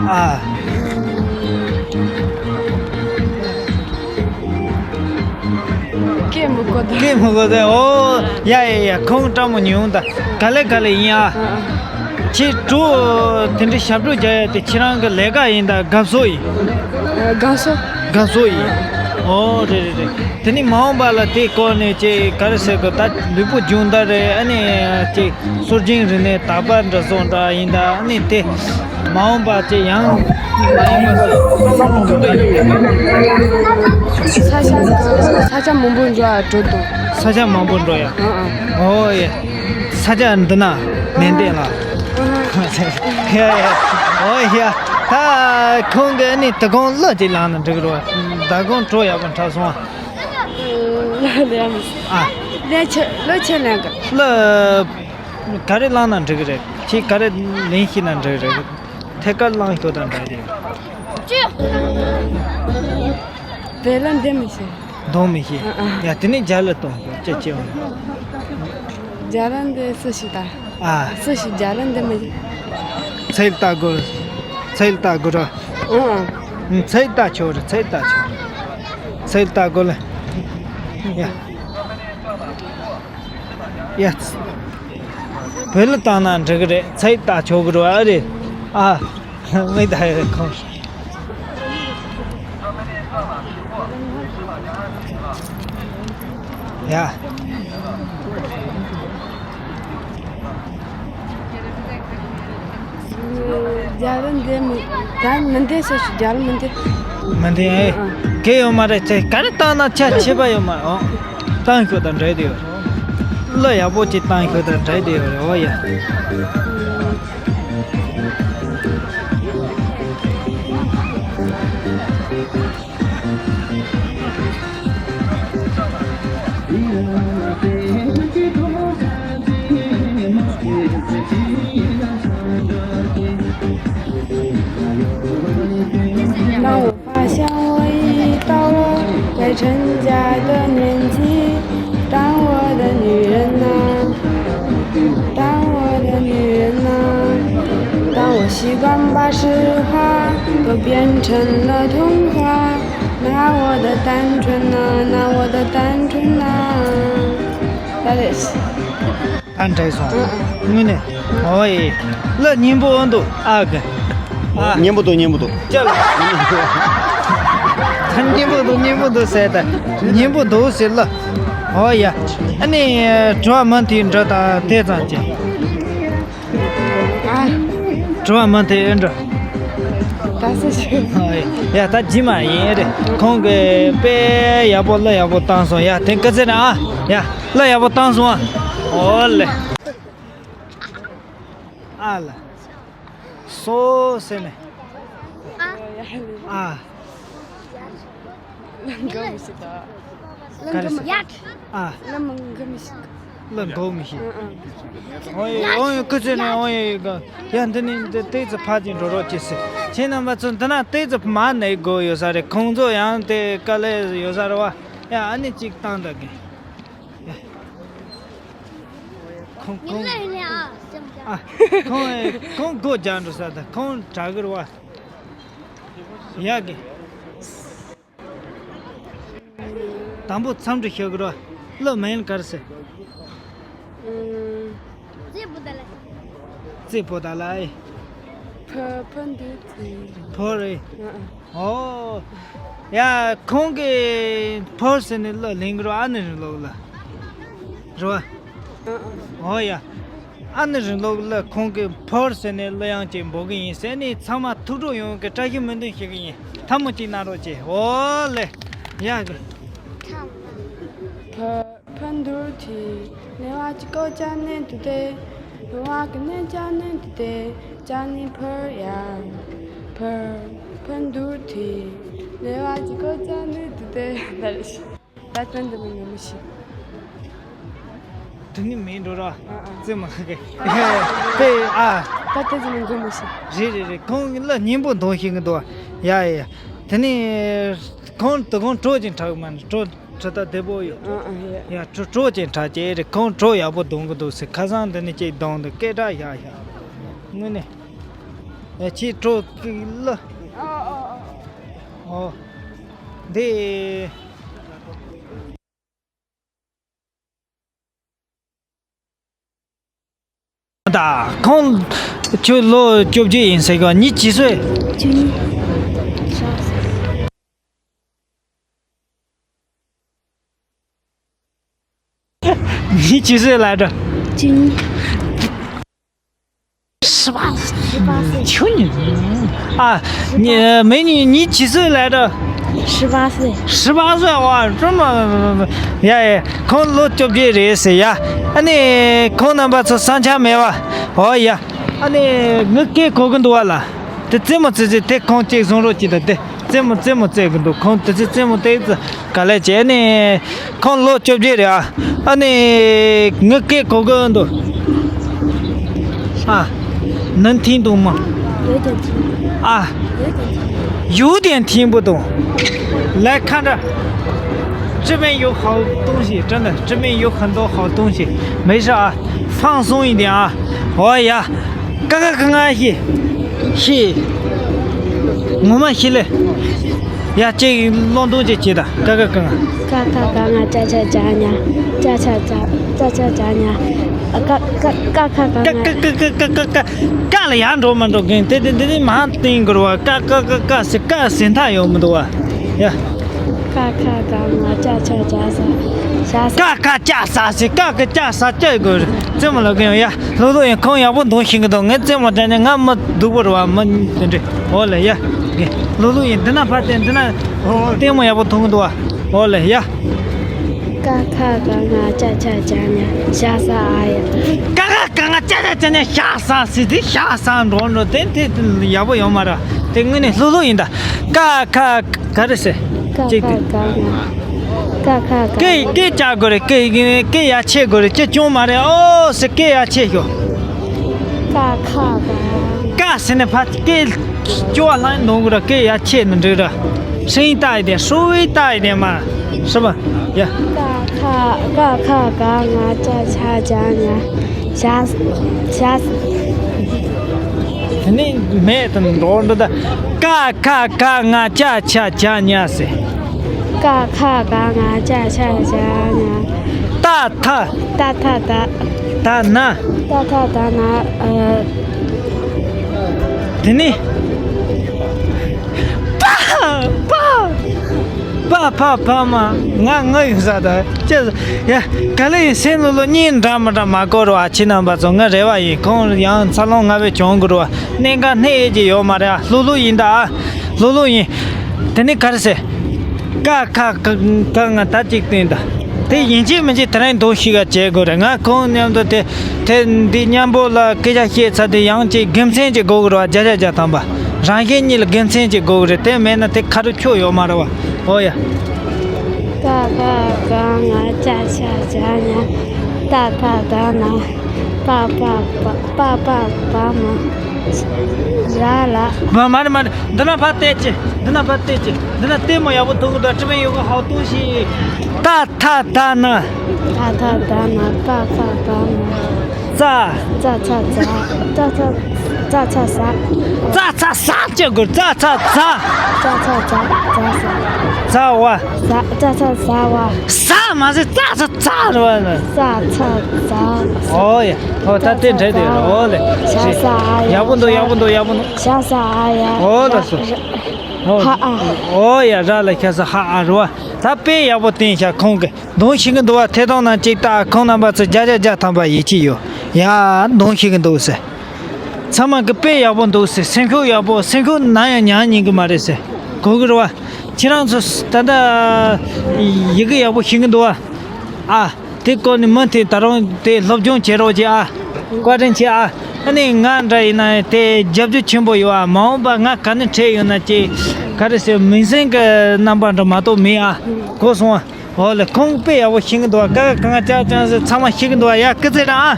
ཨ། སྐད་མི་གོ་ད། སྐད་མི་གོ་ད། ཨོ། ཡ་ཡ་ཡ། ཁོང་སྤྲང་མོ་ཉུང་ད། ག་ལེ་ག་ལེ་ཡིན་ཨ། ཨ། ཁྱེད་གྲོགས་དེ་འདྲ་ཞབས་བྲོ་རྒྱག་ཡ་དེ་ཁྱེད་རང་གི་ལས་ཀ་ཡིན་ད། དགའ་བསུ་ཡིན། དགའ་བསུ། དགའ་བསུ་ཡིན། ཨོ་རེད་རེད་རེད། དེ་ནི་མ་འོངས་པ་ལ་དེ་སྐོར་ནས་ཅིག་ག་རེ་ཟེར་དགོས་ད། ལུས་པོ་སྦྱོང་བརྡར་རེད། ཨ་ནི་ཅིག་སྲོལ་རྒྱུན་རིག་གནས་དག་པ་འདྲ་བཟོ་འདྲ་ཡིན་ད། ཨ་ནི་དེ་མ་འོངས་པ་ཅིག་ཡང་མ་ཡིན་པ་ས་ཆ་ས་ཆ་མང་པོ་འགྲོ་ཡ་འགྲོ་དང་། ས་ཆ་མང་པོ་འགྲོ་ཡ། ཨ་ཨ། ཨོ་ཡ། ས་ཆ་འདི་ན་ནན་ཏན་ལ། ཡ་ཡ། ཨོ་ཡ། ད་ཁོང་གི་ནི་དུ་ཁོང་ལོ་ཅིག་ལངས་ན་འགྲིག་རོ། ད་ཁོང་གྲོ་ཡག་པོ་འཁྲབ་སོང་ཨ། ལོ་ལས་མི་སྲིད། ཨ། ལས་ཆེ་ལོ་ཆེ་ལས་ག་ལོ་ག་རེ་ལངས་ན་འགྲིག་གི་རེད། ཁྱེད་ག་རེ་ལེན་ཤེས་ན་འགྲིག་གི་རེད། ཐད་ཀར་ལངས་ཤོག་དང་འདྲ་དེ། བེ་ལ་འདི་མི་ཤེས། གཏོང་མི་ཤེས། ཨ་ཨ། ཡ་དེ་ནས་རྒྱ་ལ་གཏོང་ཤོག་ཅེས་ཅེས་འོང་། རྒྱ་ལ་འདི་སུ་ཞིག་ད། ཨ། སུ་ཞིག་རྒྱ་ལ་འདི་མི་ཤེས། ཚེ་ལྟ་དགོས། ཚེ་ལྟ་དགོས་ར། ཨ་ཨ། ཚེ་ལྟ་ཆོག་རེད། ཚེ་ལྟ་ཆོག་ཚེ་ལྟ་དགོས་ལ། ཡ། ཡ། བོད་ལ་བཏང་ན་འགྲིག་གི་རེད། ཚེ་ལྟ་ཆོག་གི་རེད་ཨ་རེད། ཨ། མི་ད་ཡོད་ཁོང་། ཡ། རྒྱ་ལ་འདི་མི་ད་མི་འདི་ས་ཞིག་རྒྱ་ལ་མི་འདི། མི་འདི་ཨེ། ཨ། གལ་ཡོད་མ་རེད། ཚེ་ག་རེ་བཏང་ན་ཆ་ཆེ་བ་ཡོད་མ་རེད། ཨོ། བཏང་ཤོག་དང་འདྲ་དེ་ཡོད་རེད། གླུ་ཡག་པོ་ཅིག་བཏང་ཤོག་དང་འདྲ་དེ་ཡོད་རེད། ཨོ་ཡ། ད་རེད། ཨ་འདྲ་སོང་། ཨ་ཨ། དངོས་གནས། ཨོ་ཡེ། གླུ་སྙན་པོ་འོང་འདུག་ཨ་གི་ཨ། སྙན་པོ་འདུག་སྙན་པོ་འདུག་ཅ་ལག་ད་སྙན་པོ་འདུག་སྙན་པོ་འདུག་ཟེར་ད། སྙན་པོ་འདུག་ཟེར་གླུ། ཨོ་ཡ། ཨ་ནི་དྲི་བ་མུ་མཐུད་འདྲི་དང་དེ་ཙམ་གྱིས། ཨ། དྲི་བ་མུ་མཐུད་འདྲི། ད་སུ་ཞིག་ཨོ་ཡ། ད་རྗེས་མ་ཡིན་རེད། ཁོང་གིས་དཔེ་ཡག་པོ་གླུ་ཡག་པོ་བཏང་སོང་། ཡ་དེ་སྐུ་ཚེ་རིང་ཨ། ཡ་གླུ་ཡག་པོ་བཏང་སོང་ཨ། ཨོ་ལེ། ཨ་ལ། སོ་ཟེར་ནས། ཨ། ལ་འགོ་མི་ཤེས་ད། ག་རེ་ཟེར། ཡ། ཨ། ལ་མ་འགོ་མི་ཤེས། ལ་འགོ་མི་ཤེས། ཨ་ཨ། ཨོ་ཡེ་ཨོ་ཡེ་སྐུ་ཚེ་ནས་ཨོ་ཡེ་ག་ཡ་འདི་ནི་འདི་ཏོག་ཙམ་ཕར་ཅིག་འགྲོ་རོགས་གྱིས་ཟེར། ཁྱེད་རྣམ་པ་ཚོ་འདི་ན་ཏོག་ཙམ་མར་གནས་དགོས་ཡོད་ས་རེད། ཁོང་ཚོ་ཡང་དེ་དཀའ་ལས་ཡོད་ས་རེད་བ། ཡ་ཨ་ནི་གཅིག་བཏང་ད་གི། ཁོང་ཁོང་ཨ་ཁོང་ཁོང་སྒོ་རྒྱག་འགྲོ་ས་ད་ཁོང་དྲག་གི་རེད་བ། ཡག་གི། དང་པོ་མཚམས་འདྲི་ཞུ་གི་རོ། གླུ་མིང་ག་རེ་ཟེར། ཨུམ། རྩེ་པོ་ཏ་ལ། རྩེ་པོ་ཏ་ལ་ཨེ། ཕ་ཕ་འདུག་ཚེ། ཕོ་རེད། ཨ་ཨ། ཨོ། ཡ་ཁོང་གིས་ཕོ་ཟེར་ནས་གླུ་ལེན་གི་རོ། ཨ་ནི་རིང་ལུགས་ལ། རེད་བ། ཨ་ཨ། ཨོ་ཡ། ཨ་ནི་རིང་ལུགས་ལ་ཁོང་གིས་ཕོར་ཟེར་ནས་གླུ་དབྱངས་ཅིག་འབོད་ཀྱི་ཡིན་ཟེར་ནས་ཚང་མ་ཐུགས་སྤྲོ་ཡོང་གི་བཀྲ་ཤིས་སྨོན་འདུན་ཞུ་གི་ཡིན། ཐལ་མོ་གཅིག་གནང་རོགས་གྱིས། ཨོ་ལེ། ཡ་གི། ཕ་ཕ་འདུར་ཐི། ནེ་བ་ཅི་ཀོ་ཅ་ནེ་དུ་ཏེ། ནེ་བ་ཀི་ནེ་ཅ་ནེ་དུ་ཏེ། ཅ་ནི་ཕར་ཡ། ཕར་ཕ་འདུར་ཐི། ནེ་བ་ཅི་ཀོ་ཅ་ནེ་དུ་ཏེ། ད་རེ་ཤི། ད་ཏན་ཏན་ངོ་མི་ཤེས། དེ་ནི་མིན་འགྲོ་ར། ཨ་ཨ། རྩེ་མ་གི། དེ་ཨ། ད་ཏན་ཏན་ངོ་མི་ཤེས། རེད་རེད་རེད། ཁོང་གི་གླུ་སྙན་པོ་འདོན་ཤེས་གི་འདུག་ཡ་ཡ་ཡ། དེ་ནས་ཁོང་དུ་ཁོང་གྲོ་ཅིག་འཁྲབ་གི་མ་ནི་གྲོ་ཁྲི་ད་བདེ་པོ་ཡོད། ཨ་ཨ་ཡ། ཡ་གྲོ་གྲོ་ཅིག་འཁྲབ་ཀྱི་རེད། ཁོང་གྲོ་ཡག་པོ་བརྡུང་གི་འདུག་ཟེར། ཁ་སང་འདི་ནས་ཅིག་བརྡུང་འདུག་སྐད་གྲགས་ཡག་ཡག་དངོས་གནས། ཨ་ཁྱེད་གྲོ་ཀི་ལ། ཨོ་འདི། ད་ཁོང་ཁྱོད་ལོ་བཅོ་བརྒྱད་ཡིན་ཟེར་གི། མྱི་གཅིག་སུ། བཅུ་གཉིས། མྱི་གཅིག་སུ་ལ་འགྲོ། བཅུ་གཉིས།十八岁。十八岁。 ཁྱོད་ཉིད། ཨ། ཉི་མི་ཉིད་ཉིད་ཇི་སྲིད་ལས་ད། 十八岁。 十八岁哇，这么། ཡ་ཡ། ཁོང་ལོ་བཅོ་བརྒྱད་རེད་ཟེར་ཡ། ཨ་ནི་ཁོང་རྣམ་པ་ཚོ་བསམ་འཆར་མེད་བ། ཨོ་ཡ། ཨ་ནི་ངའི་སྐད་གོ་གི་འདུག་བ་ལ། དེ་རྩེད་མོ་རྩེ་རྩེ་དེ་ཁོང་གཅིག་བཟུང་རོགས་གྱིས་དང་དེ། རྩེད་མོ་རྩེད་མོ་རྩེ་གི་འདུག་ཁོང་དེ་ཚོས་རྩེད་མོ་རྩེ་གི་ག་ལེ་བྱས་ནས། ཁོང་ལོ་བཅོ་བརྒྱད་རེད་ཨ། ཨ་ནི་ངའི་སྐད་གོ་གི་འདུག་ཨ། 能听懂吗？ 有点听。 ཨ། 有点听。 有点听不懂。来看这，这边有好东西，真的，这边有很多好东西，没事啊，放松一点啊。 ཨོ་ཡ། ཀ་ཁ་ག་ང་ཤི། ཤི། ངོ་མ་ཤི་ལེ། ཡ་ཅིག་བློ་འདོན་ཅིག་བྱེད་ད། ཀ་ཁ་ག་ང་། ཀ་ཁ་ག་ང་ཅ་ཆ་ཇ་ཉ། ཅ་ཆ་ཇ། ཅ་ཆ་ཇ་ཉ། ཀ་ཀ་ཀ་ཁ་ག་ང་། ཀ་ཀ་ཀ་ཀ་ཀ་ཀ། ཀ་ལ་ཡར་འགྲོ་མ་འགྲོ་གིན་དེ་དེ་དེ་དེ་མ་བསྟན་དགོས་ར་བ། ཀ་ཀ་ཀ་ཀ་ཟེར། ཀ་ཟེར་མཐའ་ཡོང་མི་འདུག་བ། ཡ། ཀ་ཁ་ག་ང་ཅ་ཆ་ཇ་ས། ཞ་ས། ཀ་ཁ་ཅ་ས་ཟེར། ཀ་ཁ་ཅ་ས་ཅ་དགོས། རྩེད་མོ་ལ་གི་ཡོང་ཡ། ལྷུག་ལྷུག་ཡིན། ཁོང་ཡག་པོ་འདོན་ཤེས་གི་འདུག་ངས་རྩེད་མོ་དྲན་ནས་ང་མི་སྡུག་པོ་རེད་བ། མི་དེ་འདྲས། འོ་ལེ་ཡ། ལྷུག་ལྷུག་ཡིན། འདི་ན་ཕར་བལྟས། འདི་ན་ལྟད་མོ་ཡག་པོ་མཐོང་གི་འདུག་བ། འོ་ལེ་ཡ། ཀ་ཁ་ག་ང་ཅ་ཆ་ཇ་ཉ། ཞ་ས་ཨ་ཡ། ཀ་ཁ་ག་ང་ཅ་ཆ་ཇ་ཉ། ཞ་ས་ཟེར། དེ་ཞ་ས་འགྲོ་འགྲོ་དེ་དེ་ཡག་པོ་ཡོད་མ་རེད། དེ་དངོས་གནས་ལྷུག་ལྷུག་ཡིན་ད། ཀ་ཁ་ག་རེ་ཟེར། ཀ་ཅིག་ཁ་དེ། ག་ང་། ཀ་ཁ་ག་ཀེ་ང་། ཀེ་བཅག་དགོས་རེད། ཀེ་ཀེ་ཡ་ཆེ་དགོས་རེད། ཅི་བྱུང་མ་རེད། ཨོ་ཟེར། ཀེ་ཡ་ཆེ་ཤོག་ཀ་ཁ་ག་ང་། ཀ་ཟེར་ནས་ཕར་ཀེ་སྐྱོ་བ་ལངས་འདོང་དགོས་ར། ཀེ་ཡ་ཆེ་ནི་འགྲིག་ར། 声音大一点，稍微大一点嘛，是吧？呀。 ཀ་ཁ་ཀ་ཁ་ག་ང་ཅ་ཆ་ཇ་ཉ། ཞ་ཞ། དེ་ནས་མེད་དུ་འགྲོ་འགྲོ་ད། ཀ་ཁ་ག་ང་ཅ་ཆ་ཇ་ཉ་ཟེར། ཀ་ཁ་ག་ང་ཅ་ཆ་ཇ་ཉ། ཏ་ཐ། ཏ་ཐ་ད། ད་ན། ཏ་ཐ་ད་ན། ཨ། དེ་ནས། པ། པ། པ་ཕ་བ་མ། ང་ང་ཡོད་ས་ད། ཅེས། ཡ། ག་ལེ་ཡིན། སེམས་ལྷོད་ལྷོད་གཉིས་འདྲ་མི་འདྲ་མ་གོ་རོགས་ཨ། ཁྱེད་རྣམ་པ་ཚོ་ང་རེ་བ་ཡིན། ཁོང་ཡང་འཚར་ལོངས་སྔ་བས་བྱུང་དགོས་རོགས་ཨ། གནད་འགག་སྣེ་ཡས་ཀྱི་ཡོད་མ་རེད་ཨ། ལྷུག་ལྷུག་ཡིན་ད་ཨ། ལྷུག་ལྷུག་ཡིན། དེ་ནས་ག་རེ་ཟེར། ཀ་ཁ་ག་ང་ད་ཅིག་བསྟན་ད། དེ་ཡིན་གཅིག་མིན་གཅིག་དེ་རིང་འདོན་ཤེས་ག་བྱེད་དགོས་རེད། ང་ཁོང་མཉམ་དུ་དེ་དེ་འདི་མཉམ་པོ་ལ་སྐད་ཆ་བཤད་ཚར་དུས་ཡང་ཅིག་དགེ་མཚན་ཅིག་དགོས་ཀྱི་རེད་བ། བརྒྱ་ཆ་བརྒྱ་ཐམ་པ། རང་བཞིན་གཉིས་ལ་དགེ་མཚན་ཅིག་དགོས་ཀྱི་རེད། དེ་མེད་ན་དེ་ཁ་རུ་ཆོ་ཡོད་མ་རེད་བ། ཨོ་ཡ། ཀ་ཁ་ག་ང་ཅ་ཆ་ཇ་ཉ། ཏ་ཐ་ད་ན། པ་པ་པ་པ་པ་བ་མ། ར་ལ། མ་མ་རེད་མ་རེད། འདི་ན་ཕར་བལྟས་ཅི། འདི་ན་ཕར་བལྟས་ཅི། འདི་ན་ལྟད་མོ་ཡག་པོ་མཐོང་གི་འདུག 这边有个好东西。 ཏ་ཐ་ད་ན། ཏ་ཐ་ད་ན་པ་ཕ་བ་མ། ཙ། ཙ་ཚ་ཛ། ཙ་ཚ་ཙ་ཚ་ཟ། ཙ་ཚ་ཟ་ཅི་དགོས། ཙ་ཚ་ཛ། ཙ་ཚ་ཛ་ཛ་ཟ། ཛ་བ། ཛ། ཙ་ཚ་ཟ་བ། ཟ་མ་ཟེར། ཙ་ཚ་ཛ་རེད་བ་ལ། ཙ་ཚ་ཛ། ཨོ་ཡ། ཨོ་ད་དེ་འདྲ་དེ་རེད། ཨོ་ལེ། ཞ་ས་ཨ་ཡ། ཡག་པོ་འདུག་ཡག་པོ་འདུག་ཡག་པོ་འདུག་ཞ་ས་ཨ་ཡ། ཨོ་ལ་སོ། ཧ་ཨ། ཨོ་ཡ། ར་ལ་ཤ་ས་ཧ་ཨ་རེད་བ། ད་དཔེ་ཡག་པོ་བསྟན་ཤག་ཁོང་གི། འདོན་ཤེས་ཀྱི་འདུག་བ། ཐད་གཏོང་ནང་གཅིག་ལྟ། ཁོང་རྣམ་པ་ཚོ་བརྒྱ་ཆ་བརྒྱ་ཐམ་པ་ཡིད་ཆེས་ཡོད་ཡ། འདོན་ཤེས་ཀྱི་འདུག་ཟེར། ཚང་མ་གི་དཔེ་ཡག་པོ་འདུག་ཟེར། སེམས་ཤུགས་ཡག་པོ། སེམས་ཤུགས་ནམ་ཡང་ཉམས་ཉན་གི་མ་རེད་ཟེར། གོ་གི་རེད་བ། ཁྱེད་རང་ཚོ་ད་ལྟ་ཡི་གེ་ཡག་པོ་ཤེས་ཀྱི་འདུག་བ། ཨ། དེ་སྐོར་ནས་མུ་མཐུད་ད་རུང་དེ་སློབ་སྦྱོང་བྱེད་རོགས་གྱིས་ཨ། བཀའ་དྲིན་ཆེ་ཨ། ཨ་ནི་ང་འདྲ་ཡིན་ན་དེ་རྒྱབ་སྐྱོར་ཆེན་པོ་ཡོད་ཨ། མ་འོངས་པ་ང་ག་ནས་འཕྲད་ཡོང་ན་ཅིག་ག་རེ་ཟེར། མིང་སྲིང་གི་རྣམ་པ་འདྲ་མ་གཏོགས་མེད་ཨ། གོ་སོང་ཨ། ཨོ་ལེ། ཁོང་དཔེ་ཡག་པོ་ཤེས་ཀྱི་འདུག་བ། ཀ་ཁ་ག་ང་ཅ་ཆ་ཟེར། ཚང་མ་ཤེས་ཀྱི་འདུག་བ། ཡ་སྐུ་ཚེ་རིང་ཨ།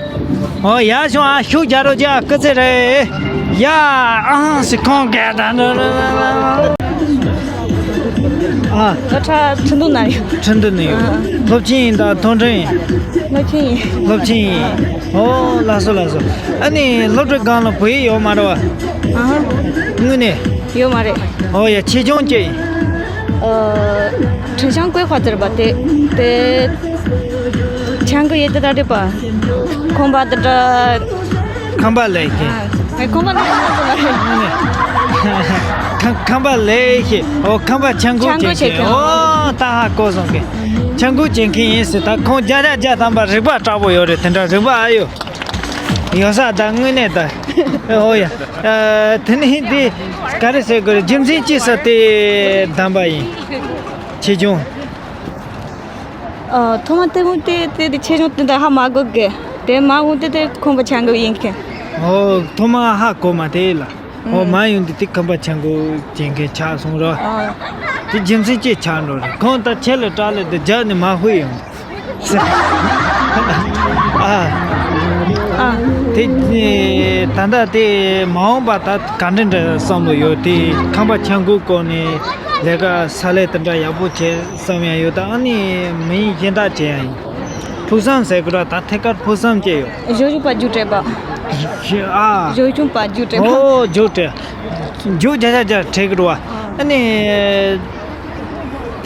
ཨོ་ཡ་བྱུང་ཨ། ཤུགས་རྒྱག་རོགས་གྱིས་ཨ། སྐུ་ཚེ་རིང་། ཡ་ཨང་ཟེར། ཁོང་ག་ད། ཨ། སློབ་གྲྭ་ཁྲིན་ཏུའུ་ན་ཡོད། ཁྲིན་ཏུའུ་ན་ཡོད། ཨ། སློབ་ཆེན་ཡིན་ད་མཐོ་འབྲིང་ཡིན། སློབ་ཆེན་ཡིན། སློབ་ཆེན་ཡིན། ཨོ་ལགས་སོ་ལགས་སོ། ཨ་ནི་སློབ་གྲྭ་སྒང་ལ་བོད་ཡིག་ཡོད་མ་རེད་བ། ཨ། དངོས་གནས། ཡོད་མ་རེད། ཨོ་ཡ། ཆེ་ཆུང་ཅི་ཡིན། ཨ། 城乡规划 ཟེར་བ་དེ་དེ། 全国也得到这吧。 ཁང་པ་དེ་འདྲ། ཁང་པ་ལས་ཀྱི། ཨ། ཁང་པ་ལས་ཀྱི། ཁང་ཁང་པ་ལས་ཀྱི། ཨོ། ཁང་པ་ཆང་ཁུག་ཆང་ཁུག་ཅན་གྱི། ཆང་ཁུག། ཨོ། ད་ཧ་གོ་སོང་གི། ཆང་ཁུག་ཅན་གྱི་ཡིན་ཟེར། ད་ཁོང་བརྒྱ་ཆ་བརྒྱ་ཐམ་པ་རིག་པ་དྲག་པོ་ཡོད་རེད། དེ་འདྲ་རིག་པ་ཨ་ཡོད། ཡོད་ས་ད་དངོས་གནས་ད། ཨོ་ཡ། ཨ། དེ་ནི་དེ་ག་རེ་ཟེར་དགོས་རེད། རྒྱུ་མཚན་ཅི་ཟེར་དེ་བདམས་པ་ཡིན། ཆེ་ཆུང་། ཨ། ཐོག་མ་དེ་མོ་དེ་དེ་དེ་ཆེ་ཆུང་དེ་འདྲ་ཧ་མ་གོ་གི། དེ་མ་འོངས་དེ་དེ་ཁང་པ་ཆང་ཁུག་ཡིན་མཁན། ཨོ། ཐོག་མ་ཧ་གོ་མ་དེ་ལ། ཨོ། ཨུམ། མ་ཡོང་དེ་དེ་ཁང་པ་ཆང་ཁུག་ཅན་གྱི་ཆགས་སོང་ར། ཨ། དེ་རྒྱུ་མཚན་ཅི་ཆགས་འགྲོ་རེད། ཁོང་ད་ཆེ་ལ་དྲག་ལ་དེ་རྒྱབ་ནས་མ་ཧུད་ཡོང་། ཨ། ཨ། དེ་ད་ལྟ་དེ་མ་འོངས་པ་ད་ག་འདྲ་འདྲ་བསམ་བློ་ཡོད་དེ། ཁང་པ་ཆང་ཁུག་སྐོར་ནས་ལས་ཀ་ས་ལས་དེ་འདྲ་ཡག་པོ་བྱེད་བསམ་ཡ་ཡོད། ད་ཨ་ནི་མི་གཞན་དག་བྱེད་ཡ་ཡིན། ཕུགས་བསམ་ཟེར་གི་ར། ད་ཐད་ཀར་ཕུགས་བསམ་ཅི་ཡོད། གཞོན་ནུ་པ་རྒྱུགས་སྤྲད་པ། ཨ། གཞོན་ནུ་པ་རྒྱུགས་སྤྲད་པ། ཨོ། རྒྱུགས་སྤྲད། རྒྱུགས་བརྒྱ་ཆ་བརྒྱ་སྤྲད་གི་ར་བ། ཨ་ནི།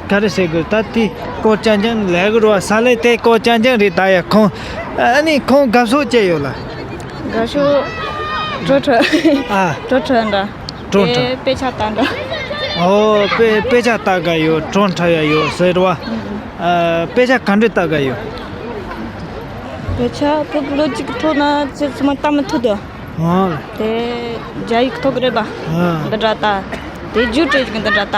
ག་རེ་ཟེར་དགོས། ད་དེ་སྐོར་རྐྱང་རྐྱང་ལས་གི་ར་བ། ས་ལས་དེ་སྐོར་རྐྱང་རྐྱང་རེད། ད་ཡ་ཁོང་། ཨ་ནི་ཁོང་དགའ་ཕྱོགས་ཅི་ཡོད་ལ། དགའ་ཕྱོགས། སྤྲོ་སྤྲོ། ཨ། སྤྲོ་སྤྲོ་འདྲ། སྤྲོ་འདྲ། དེ་དཔེ་ཆ་ལྟ་འདྲ། ཨོ། དཔེ་དཔེ་ཆ་ལྟ་ག་ཡོད། སྤྲོ་འདྲ་ཡ་ཡོད་ཟེར་བ། ཨ། དཔེ་ཆ་ག་འདྲ་ལྟ་ག་ཡོད། དཔེ་ཆ་བོད་ཀྱི་ལོ་རྒྱུས་ཀྱི་ཐོག་ན་ཅི་ཚང་མ་ལྟ་མི་ཐུབ་དོ། ཨོ། དེ་རྒྱ་ཡིག་ཐོག་གི་རེད་པ། ཨ། འདི་འདྲ་ལྟ། དེ་རྒྱུགས་སྤྲད་ཀྱི་འདི་འདྲ་ལྟ།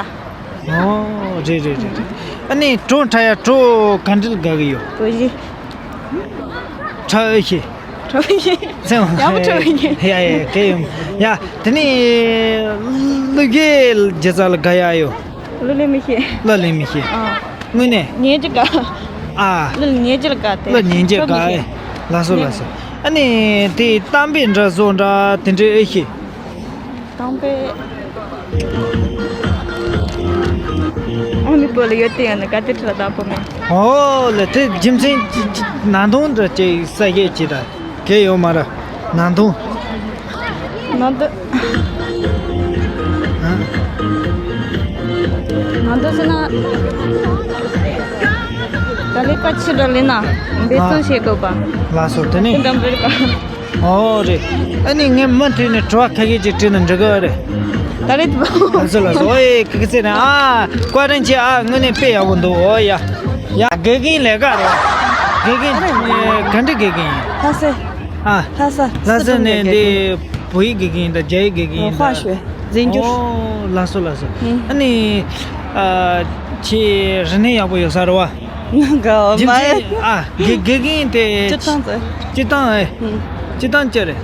ཨོ། རེད་རེད་རེད་རེད། ཨ་ནི་སྤྲོ་འདྲ་ཡ་སྤྲོ་ག་འདྲ་ལ་དགའ་གི་ཡོད། བོད་གཞས། ཁྲ་ཨེ་ཤེས། ཁྲ་ཨེ་ཤེས། ཡག་པོ་ཁྲ་ཨེ་ཤེས། ཡ་ཡ་གལ་ཡོང་། ཡ། དེ་ནི་གླུ་གཞས་སྒྱུ་རྩལ་ལ་དགའ་ཡ་ཡོད། གླུ་ལེན་མི་ཤེས། གླུ་ལེན་མི་ཤེས། ཨ། དངོས་གནས། ཉན་རྒྱུ་དགའ། ཨ། གླུ་ཉན་རྒྱུ་ལ་དགའ་སྟེ། གླུ་ཉན་རྒྱུ་དགའ་ཨེ། ལགས་སོ་ལགས་སོ། ཨ་ནི་དེ་གཏམ་དཔེ་འདྲ་བཟོ་འདྲ་དེ་འདྲ་ཨེ་ཤེས། གཏམ་དཔེ། ཨ་མའི་བུ་ལ་ཡོད་དེ་ཡང་ན་ག་དེ་ཁྲི་ལ་བདག་པོ་མེད། ཨོ་ལེ། དེ་རྒྱུ་མཚན་ཅི་ཅི་ནང་དོན་འདྲ་ཅིག་ས་གཞས་ཅིག་དང་གལ་ཡོད་མ་རེད། ནང་དོན། ནང་དོན། ཨ། ནང་དོན་ཟེར་ན། ད་ལས་ཀ་ཆི་འདྲ་ལས་ན་འབད་བརྩོན་བྱེད་དགོས་པ། ལགས་སོ། དེ་ནི། དེ་འདྲ་འབད་དགོས། ཨོ་རེད། ཨ་ནི་ངས་མུ་མཐུད་ནས་དྲི་བ་ཁ་ཤས་ཅིག་དྲིས་ན་འགྲིག་གི་རེད། ད་རེད་པ། ལགས་སོ་ལགས་སོ། ཨོ་ཡེ་ཁ་ཁ་ཚེ་ནས། ཨ། བཀའ་དྲིན་ཆེ། ཨ། དངོས་གནས་དཔེ་ཡག་པོ་འདུག། ཨོ་ཡ། ཡ། དགེ་རྒན་ལས་ཀ་རེད། དགེ་རྒན་ག་འདྲ་དགེ་རྒན་ཡིན། ལྷ་ས། ཨ། ལྷ་ས། ལྷ་ས་ནས་འདི་བོད་ཡིག་དགེ་རྒན་དང་རྒྱ་ཡིག་དགེ་རྒན་དང་། 化学། རྫས་འགྱུར། ཨོ་ལགས་སོ་ལགས་སོ། ཨ་ནི། ཨ། ཁྱེད་རིག་གནས་ཡག་པོ་ཡོད་ས་རེད་བ། ང་དགའ་བ་མ། རྒྱུ་མཚན། ཨ། དགེ་དགེ་རྒན་དེ། སྤྱིར་བཏང་ཙི། སྤྱིར་བཏང་། ཨེ། སྤྱིར་བཏང་ཅི་རེད།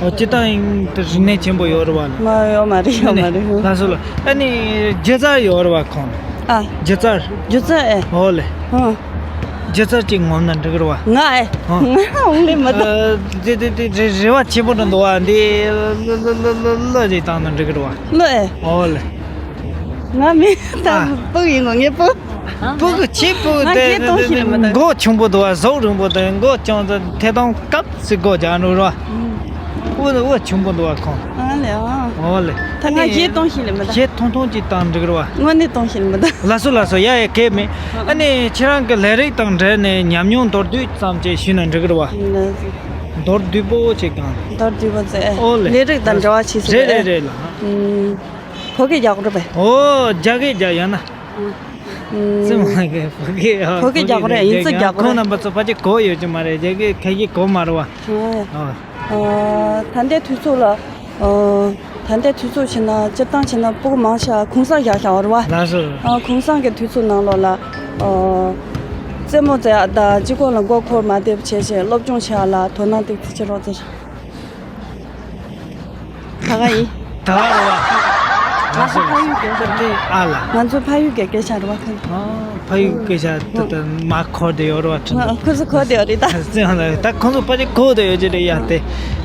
ཨོ། སྤྱིར་བཏང་དེ་རིག་གནས་ཆེན་པོ་ཡོད་རེད་བ། མ་ཡོད་མ་རེད། ཡོད་མ་རེད། ལགས་སོ་ལགས། ཨ་ནི་སྒྱུ་རྩལ་ཡོད་རེད་བ་ཁོང་། ཨ། སྒྱུ་རྩལ། སྒྱུ་རྩལ་ཨེ། ཨོ་ལེ། ཨ། སྒྱུ་རྩལ་ཅིག་ངོམ་ན་འགྲིག་རེད་བ། ང་ཨེ། ཨ། ང་འོང་ལེ་མི་ད། ཨ། དེ་དེ་དེ་རེ་རེ་བ་ཆེན་པོ་འདྲ་འདུག་བ། འདི་ལོ་ལོ་ལོ་ལོ་ལོ་ཅིག་བཏང་ན་འགྲིག་རེད་བ། ལོ་ཨེ། ཨོ་ལེ། ང་མི་ད། ཨ། སྤུ་གུ་ཡིན་ངོ་། ངའི་སྤུ། སྤུ་གུ་ཆེ། སྤུ་གུ་ང་དེ་སྐད་གཏོང་ཤེས་ལེ་མི་ད། མགོ་ཆུང་པོ་འདུག་བ། གཟུགས་རིང་པོ་དང་མགོ་ཆུང་དང་ཐད་གཏོང་སྐབས། སི་གོ་རྒྱག་འགྲོ་ར། ཨུ་ཨུ་ཆུང་པོ་འདུག་བ་ཁོང་། ཨ་ལེ། ཨ། ཨོ་ལེ། ད་ང་གཞས་གཏོང་ཤེས་ལེ་མི་ད། གཞས་ཐུང་ཐུང་ཅིག་བཏང་འགྲིག་ར་བ། དངོས་གནས་གཏོང་ཤེས་ལེ་མི་ད། ལགས་སོ་ལགས་སོ། ཡ་ཡ་གལ་མེད། ཨ་ནི་ཁྱེད་རང་གི་ལས་རིགས་དང་འབྲེལ་ནས་ཉམས་མྱོང་མདོར་བསྡུས་ཙམ་ཅིག་ཞུས་ན་འགྲིག་ར་བ། ལགས་སོ། མདོར་བསྡུས་པོ་ཅིག་དང་། མདོར་བསྡུས་པོ་ཙེ། ཨོ་ལེ། ལས་རིགས་དང་འབྲེལ་བ་བྱེད་ས་རེད། རེད་རེད་རེད་ལགས། ཨུམ། བོད་སྐད་རྒྱག་དགོས་རེད་པས། ཨོ། རྒྱ་སྐད་རྒྱག་ཡང་ན། ཨུམ། ཙི་མ་གི་བོད་སྐད། ཨ། བོད་སྐད་རྒྱག་གི་རེད། ཡིན་ཙི་རྒྱག་གི་རེད། ཁོང་རྣམ་པ་ཚོ་ཕལ་ཆེར་གོ་ཡོད་ཀྱི་མ་རེད། རྒྱ་སྐད་ཁ་ཤས་གོ་མ་རེད་བ། ཨ། ཨ། ཨ། ད་ལྟའི་དུས་ཚོད་ལ། ཨ། ད་ལྟའི་དུས་ཚོད་བྱས་ན་སྤྱིར་བཏང་བྱས་ན་སྤུ་གུ་མང་ཆེ་བ་གུང་སེང་བཞག་བཞག་པ་རེད་བ། ལགས་སོ། ཨ། གུང་སེང་གི་དུས་ཚོད་ནང་ལོགས་ལ། ཨ། རྩེད་མོ་རྩེ་ཡག་དང་སྤྱི་ཁོག་ལ་མགོ་འཁོར་མ་བསྡད་པ་བྱས་བྱས་སློབ་སྦྱོང་བྱེད་ཡག་ལ་དོ་སྣང་ཏོག་ཙམ་བྱེད་རོགས་ཟེར། ད་ག་ཡིན། ད་ག་རེད་བ། ང་ཚོ་ཕ་ཡུལ་གྱི་དེ་ཨ་ལ། ང་ཚོ་ཕ་ཡུལ་གྱི་སྐད་ཆ་རེད་བ་ཁོ། ཨ། ཕ་ཡུལ་སྐད་ཆ་དེ་དེ་མར་གོ་བསྡད་ཡོད་རེད་བ། ཁོ་ཚོ་གོ་བསྡད་ཡོད་རེད་ད། ད་ཁོ་ཚོ་ཕལ་ཆེར་གོ་བསྡད་ཡོད་ཀྱི་རེད་ཡ། དེ་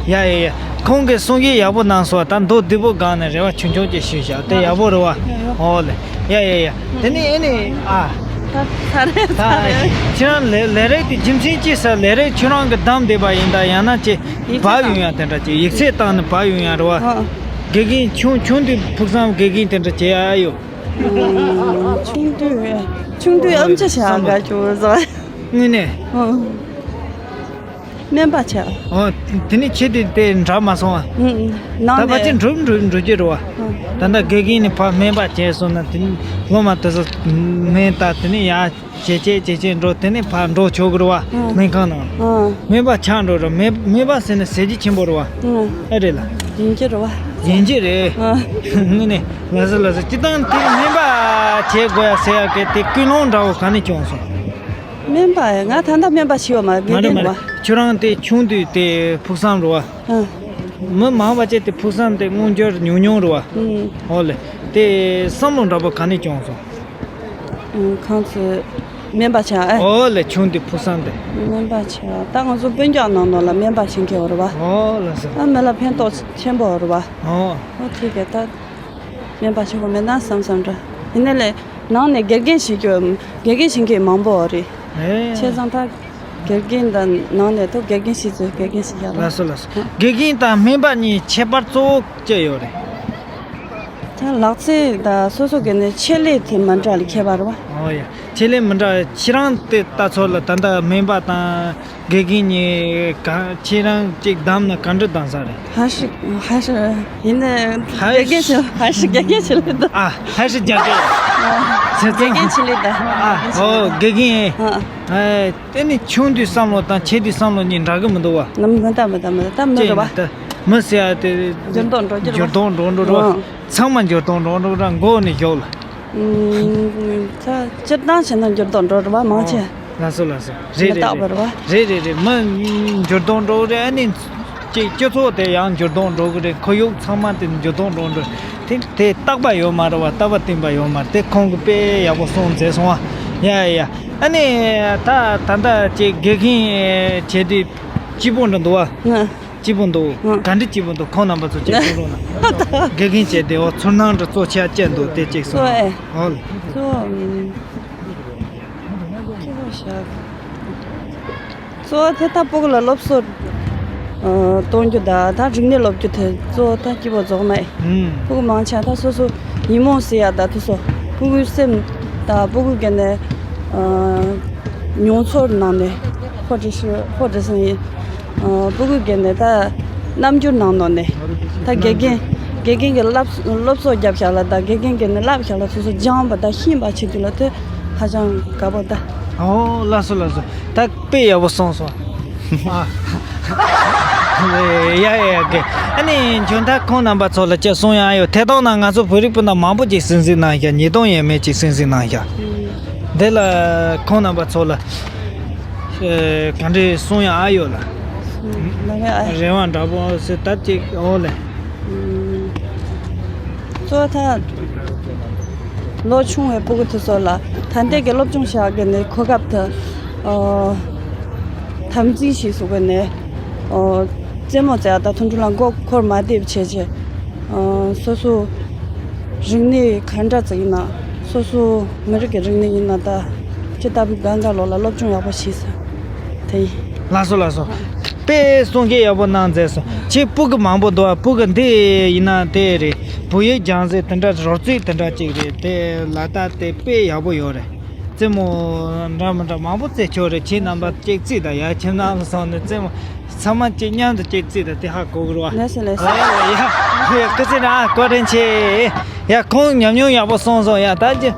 ཡ་ཡ་ཡ། ཁོང་གིས་གསུང་གི་ཡག་པོ་གནང་སོང་། ད་མདོར་བསྡུས་པོ་སྒང་ནས་རེ་བ་ཆུང་ཆུང་ཅིག་ཞུས་བཞག་དེ་ཡག་པོ་རེད་བ། ཡོ་ཡོ། ཨོ་ལེ། ཡ་ཡ་ཡ། དེ་ནས་ཨེ་ནས་ཨ། ད་ཚར་རེད། ད་ཚར་རེད། ཁྱེད་རང་ལས་ལས་རིགས་དེ་རྒྱུ་མཚན་ཅི་ཟེར། ལས་རིགས་ཁྱེད་རང་གི་བདམས་བསྡད་པ་ཡིན་ད། ཡང་ན་ཅི་ཡིག་ཚད་བབ་ཡོང་ཡ་དེ་འདྲ་ཅི། ཡིག་ཚད་བཏང་ནས་བབ་ཡོང་ཡ་རེད་བ། ཨ། དགེ་རྒན་ཆུང་ཆུང་དུས་ཕུགས་བསམ་དགེ་རྒན་དེ་འདྲ་བྱེད་ཡ་ཡོད། ཆུང་དུས་ཆུང་དུས་ཨམ་ཅི་བྱ་དགའ་བྱུང་བཟོ། དངོས་གནས། ཨ། སྨན་པ་བྱས། ཨོ། དེ་ནས་ཁྱེད་དེ་དེ་འདྲ་མ་སོང་བ། ཨུ། ད་ནང་ཕལ་ཆེར་ནས། འགྲུབ་འགྲུབ་འགྲུབ་ཀྱི་རེད་བ། ཨ། ད་ལྟ་དགེ་རྒན་ནས་ཕར་སྨན་པ་བྱས་སོང་ན། དེ་ནས་སློབ་མ་དེ་ཚོ་སྨན་ལྟ། དེ་ནས་ཡར་ཇེ་ཆེ་ཇེ་ཆེ་འགྲོ། དེ་ནས་ཕར་འགྲོ་ཆོག་གི་རེད་བ། ཨ། སྨན་ཁང་ནང་། ཨ། སྨན་པ་ཆགས་འགྲོ་རེད། སྨན་སྨན་པ་ཟེར་ན་ཟས་བཅུད་ཆེན་པོ་རེད་བ། ཨ། ཨེ་རེད་ལ། ཡིན་གྱི་རེད་བ། ཡིན་གྱི་རེད། ཨ། དངོས་གནས། ལགས་སོ་ལགས་སོ། སྤྱིར་བཏང་དེ་སྨན་པ་བྱེད་དགོས་ཡ་ཟེར་ཡ་གི་དེ་ཀུན་སློང་འདྲ་བོ་ག་ནས་བྱུང་སོང་། སྨན་པ་ཡ། ང་ད་ལྟ་སྨན་པ་བྱས་ཡོད་མ་རེད། མ་རེད་དགེ་རྒན་མ་རེད། རེད་བ། ཁྱོད་རང་དེ་ཆུང་དུས་དེ་ཕུགས་བསམ་རེད་བ། ཨ། མི་མང་བ་བཅས་དེ་ཕུགས་བསམ་དེ་མངོན་འགྱུར་ཉུང་ཉུང་རེད་བ། ཨུམ། ཨོ་ལེ། དེ་བསམ་བློ་འདྲ་པོ་ག་ནས་བྱུང་སོང་། ཨུམ། གང་ཚོད། སྨན་པ་བྱས་ཨེ། ཨོ་ལེ། ཆུང་དུས་ཕུགས་བསམ་དེ། སྨན་པ་བྱས། ད་ང་ཚོ་སྤུན་ཀྱག་ནང་ནང་ལ་སྨན་པ་བྱེད་མཁན་ཡོད་རེད་བ། ཨོ་ལགས་སོ། ཨ། མི་ལ་ཕན་ཐོགས་ཆེན་པོ་ཡོད་རེད་བ། ཨོ། ཨོ་དེ་ག་ད། སྨན་པ་བྱེད་དགོས་མེད་ན་བསམ་བསམ་འདྲ། ཡིན་ནའི་ལས་ནང་ནས་དགེ་རྒན་བྱེད་རྒྱུ། དགེ་རྒན་བྱེད་མཁན་མང་པོ་རེད། ཨེ། བྱས་ཙང་ད་དགེ་རྒན་དང་ནང་ནས་ཐུག་དགེ་རྒན་བྱེད་ཚུལ་དགེ་རྒན་བྱེད་ཡག་ལ། ལགས་སོ་ལགས་སོ། དགེ་རྒན་དང་སྨན་པ་གཉིས་ཁྱད་པར་གཙོ་བོ་ཅི་ཡོད་རེད། ད་ལག་རྩལ་དང་སོ་སོ་གི་ནས་ཆེད་ལས་དེ་མི་འདྲ་ལ་ཁྱད་པར་རེད་བ། ཨོ་ཡ། ཆེད་ལས་མི་འདྲ། ཁྱེད་རང་དེ་ལྟ་ཚོད་ལ་ད་ལྟ་སྨན་པ་དང་དགེ་རྒན་གཉིས་ག་ཁྱེད་རང་གཅིག་བདམས་ན་ག་འདྲ་བདམས་ས་རེད། 还是还是 ཡིན་ནའི། 还是 དགེ་རྒན་ཆེད། 还是 དགེ་རྒན་ཆེད་ལས་ད། ཨ། 还是 རྒྱ་སྐད། 啊 དགེ་རྒན་ཆེད་ལས་ད། ཨ། ཨོ། དགེ་རྒན། ཨ། ཨེ། དེ་ནི་ཆུང་དུས་བསམ་བློ་དང་ཆེ་དུས་བསམ་བློ་གཉིས་འདྲ་གི་མི་འདུག་བ། ན་མི་ད་མི་ད་མི་ད་མི་ཅེ་རེད་བ། ན་ད་མི་ཟེར་ཡ་དེ། འགྱུར་ལྡོག་འགྲོ་རྒྱུ་རེད་བ། འགྱུར་ལྡོག་འགྲོ་འགྲོ་རེད་བ། ཨ། ཚང་མ་འགྱུར་ལྡོག་འགྲོ་འགྲོ་ར་མགོ་ནས་ཞོག་ལ། ཨུམ། ད་སྤྱིར་བཏང་བྱས་ན་འགྱུར་ལྡོག་འགྲོ་རེད་བ། མང་ཆེ། ལགས་སོ་ལགས་སོ། རེད་མི་རྟག་པ་རེད་བ། རེད་རེད་རེད། མི་འགྱུར་ལྡོག་འགྲོ་རེད། ཨ་ནི་ཅིག་སྤྱི་ཚོགས་དེ་ཡང་འགྱུར་ལྡོག་འགྲོ་གི་རེད། ཁོར་ཡུག་ཚང་མ་དེ་འགྱུར་ལྡོག་འགྲོ་གི་རེད། དེ་དེ་རྟག་པ་ཡོད་མ་རེད་བ། རྟག་པ་བརྟན་པ་ཡོད་མ་རེད། དེ་ཁོང་གིས་དཔེ་ཡག་པོ་གསུངས་མཛད་སོང་བ། ཡ་ཡ་ཡ། ཨ་ནི་ད་ད་ལྟ་ཅིག་དགེ་རྒན་བྱས་དུས་སྐྱིད་པོ་འདྲ་འདུག་བ། ང་། སྐྱིད་པོ་འདུག་ང་། ག་འདྲ་སྐྱིད་པོ་འདུག་ཁོང་རྣམ་པ་ཚོ་ཅིག་གསུང་རོགས་གནང་། དགེ་རྒན་བྱས་ཏེ། འོ། ཚོར་སྣང་འདྲ་གཙོ་ཆེ་བ་ཅི་འདུག་དེ་ཅིག་གསུང་རོགས། ཨོ་ལེ། གཙོ་བོ་ཨམ། གཙོ་བོ་བཞག་གཙོ་བོ་དེ་ད་སྤུ་གུ་ལ་སློབ་གསོ་ཨ་གཏོང་རྒྱུ་དང་། ད་རིག་གནས་སློབ་རྒྱུ་དེ་གཙོ་བོ་ད་སྐྱིད་པོ་རྫོགས་མེད། ཨུམ། སྤུ་གུ་མང་ཆེ་ད་སོ་སོ་ཉིན་མོ་ཟེར་ཡ་ད་དེ་ཚོ་སྤུ་གུའི་སེམས་ད་སྤུ་གུ་གི་ནས་ཨ་མྱོང་ཚོར་ནང་ནས། ཁོ་དྲི་ཤི་ཁོ་དྲི་སང་ཡིན། ཨ་སྤུ་གུ་གི་ནས་ད་རྣམ་འགྱུར་ནང་ནང་ནས། ད་དགེ་རྒན་དགེ་རྒན་གི་སློབ་སློབ་གསོ་རྒྱབ་བཞག་ལ། ད་དགེ་རྒན་གི་ནས་བསླབ་བཞག་ལ། སོ་སོ་སྦྱངས་པ་ད་ཤེས་པ་བྱེད་དུས་ལ་དེ་ཧ་ཅང་དགའ་པོ་ད། ཨོ། ལགས་སོ་ལགས་སོ། ད་དཔེ་ཡག་པོ་གསུངས་སོང་། ཨ། ཡ་ཡ་ཡ། དགེ། ཨ་ནི་འཇོན་ཐང་ཁོང་རྣམ་པ་ཚོ་ལ་ཅི་གསུང་ཡ་ཡོད། དེ་དག་ན་ང་ཚོ་བོད་རིགས་སྤུན་ཟླ་མང་པོ་ཅིག་གསན་གཟིགས་གནང་ཤག་ཉིས་སྟོང་ཡས་མས་ཅིག་གསན་གཟིགས་གནང་ཤག་འདི་ལ་ཁོང་རྣམ་པ་ཚོ་ལ་ཨེ་ག་འདྲས་གསུང་ཡ་ཨ་ཡོད་ལ། ལ་ཨ། རེ་བ་འདྲ་པོ་ཟེར་ད་ཅིག་ཨོ་ལེ། གཙོ་བོ་ད་ལོ་ཆུང་བའི་སྤུ་གུ་དེ་ཚོ་ལ་ད་ལྟའི་གི་སློབ་སྦྱོང་བྱ་དགོས་ནས། གོ་སྐབས་དེ་ཨོ་དམ་འཛིན་ཞིག་བཟོ་དགོས་ནས། ཨོ་རྩེད་མོ་རྩེ་ཡ་ད་དུང་དུ་ལ་མགོ་འཁོར་མ་བསྡད་པ་བྱས་བྱས། ཨོ་སོ་སོ་རིག་གནས་ག་འདྲ་ཙམ་ཡིན་ན། སོ་སོ་མི་རིགས་ཀྱི་རིག་གནས་ཡིན་ན། ད་ཅི་ལྟ་བུའི་གང་ག་ལོག་ལ་སློབ་སྦྱོང་ཡག་པོ་བྱས་ས་དེ་ཡིན། ལགས་སོ་ལགས་སོ། དཔེ་གསུང་སྐད་ཡག་པོ་གནང་མཛད་སོང་། ཁྱེད་སྤུ་གུ་མང་པོ་འདུག་ཨ། སྤུ་གུ་འདི་ཡིན་ན་དེ་རེད། བོད་ཡིག་སྦྱང་ས་དེ་འདྲ་རོལ་རྩེད་དེ་འདྲ་ཅིག་རེད། དེ་ལ་ད་དེ་དཔེ་ཡག་པོ་ཡོད་རེད། རྩེད་མོ་འདྲ་མི་འདྲ་མང་པོ་རྩེ་ཆོག་རེད། ཁྱེད་རྣམ་པ་ཅིག་རྩེས་དང་། ཡ། ཁྱིམ་ནང་ལ་སོང་ནས་རྩེད་མོ་ཚང་མ་ཅིག་མཉམ་དུ་ཅིག་རྩེས་དང་། དེ་ཧ་གོ་གི་རེད་བ། ལགས་སོ་ལགས་སོ། ཨ་ཡ་ཡ། ཡ་སྐུ་ཚེ་ན་བཀའ་དྲིན་ཆེ། ཡ་ཁོང་ཉམས་མྱོང་ཡག་པོ་གསུངས་སོང་། ཡ་ད་ཅི།